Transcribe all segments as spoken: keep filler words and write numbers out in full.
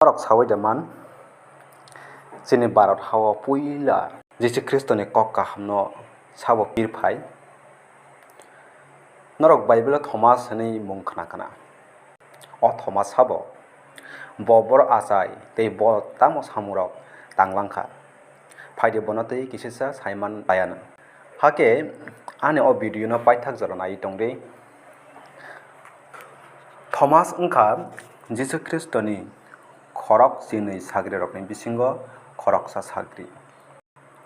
Norok saui de man, chini Bharat hao puila Jisu Khristoni kok kahamno sabo pir phai. Norok Bible-o Thomas hwnwi mung khna khna. O Thomas sabo, bo borok achai tei bo tamo samungrok tanglang kha. Phai de bono tei kisisa saiman laiano. Hakhe ani o video no paithak jora naiwi tongdi. Thomas wngkha Jisu Khristoni khorok chinwi sagrirokni bisingo khoroksa sagri.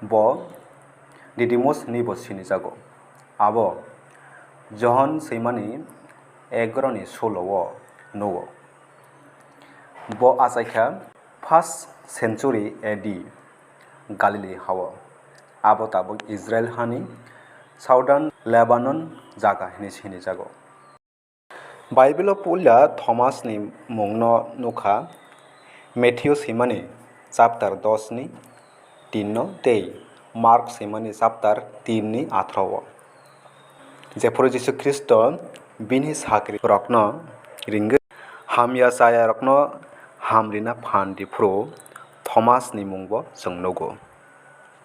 Bo Didimus hinwi bo sinijago. Abo Johon swimani egaroni sulo o nugo. Bo achaikha first century A D Galilee hao. Abo tabuk Israel hani southern Lebanon jaga hinwi sinijago. Bible-o puila Thomasni mungno nukha, Matthew swimani chapter dos ni tin no tei Mark swimani chapter tin ni atharo o. Jephuru Jisu Khristo bini sagrirokno ringwi hamya chayarokno hamrina phan riphuru Thomasni mungbo chwng nugo.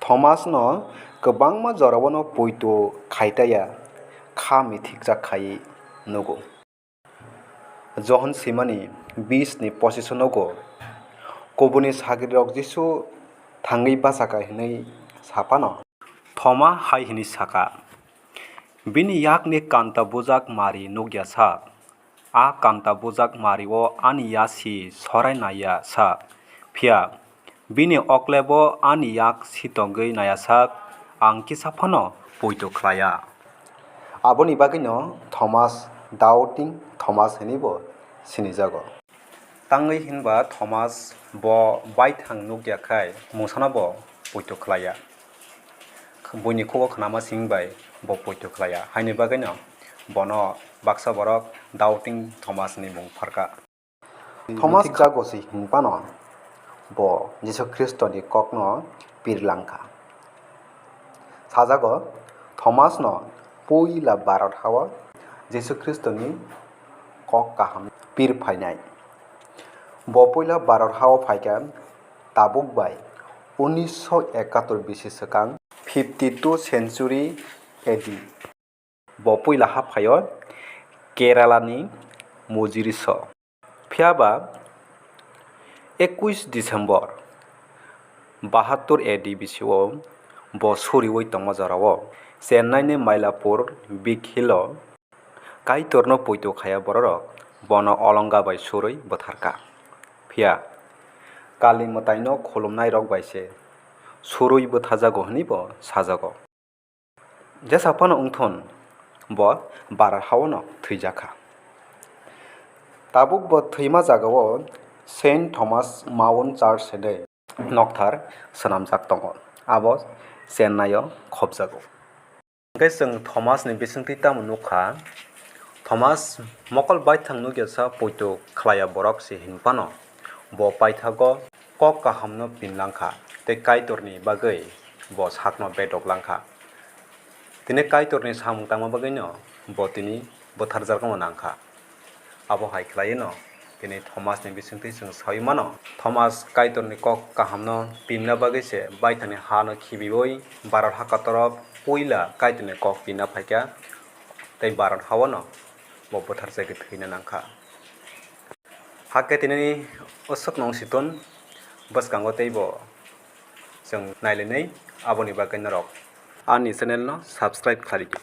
Thomasno kwbangma jorao no poito khaitaya kha mithikjak khai nugo. Johon swimani bis ni pochiso nogo, kubuni sagrirok Jisu thangwi bachaka hinwi sa phano. Thoma hai hinwi saka, "Bini yakni kanta bujak mari nukya sak, a kanta bujak mario ani yasi sorai naiya sak, phiya bini oklebo ani yak sitogwi naiya sak, ang kisa phano poito khlaiya." Aboni bagwino Thomas, Doubting Thomas hwnwibo sinijago. Tangwi hinba Thomas bo baithang nukya khai mungsano bo poito khlaiya. Buini khugo khnama sing bai bo poito khlaiya. Haini bagwino bono baksa borok Doubting Thomas ni mung pharkha. Thomas jago se hinphano bo Jisu Khristoni kokno pir langkha. Sajago, Thomasno puila Bharat hao Jisu Khristoni kok kaham pir phainai. Bo puila Bharat hao phaikha tabuk bai unisho ekatur bisi swkang, fifty two century A D. Bo puila ha phaio Kerala ni Mujiriso. Phiya ba ekwis December bahattur A D bisio bo suriwi tongma jorao Chennai ni Mylapore Big Hill o Kaitorno poito khaya bororok bono olonga bai surwi bwtharkha. Phiya Kali mwtaino khulumnairok bai se surwi bwthajago hwnwi bo sajago. Jesa phano wngthun, bo Bharat hao no thwijakha. Tabuk bo thwima jagao Saint Thomas Mount Church hinwi nokthar swnamjak tongo. Abo Chennai o khopjago. Hwnkhe chwng Thomas ni bisingtwi tamo nukha? Thomas mokol baithang nukya sa poito khlaiya borok se hinphano bo paithago kok kahamno pinlangkha tei Kaitorni bagwi bo sakno bedok langkha. Tini Kaitorni samung tangma bagwino bo tini bwtharjakma nangkha. Abo hai khlaiwino tini Thomasni bisingtwi chwng saui mano, Thomas Kaitorni kok kahamno pinna bagwi se baithangni hano khibiui Bharat hakatoro puila Kaitorni kok pinna phaikha tei Bharat haono bo bwtharjagwi thwina nangkha. Hakhe tini aswkno wng si ton bwskango teibo chwng nailainai, aboni bagwi norok ani channel no subscribe khlai di.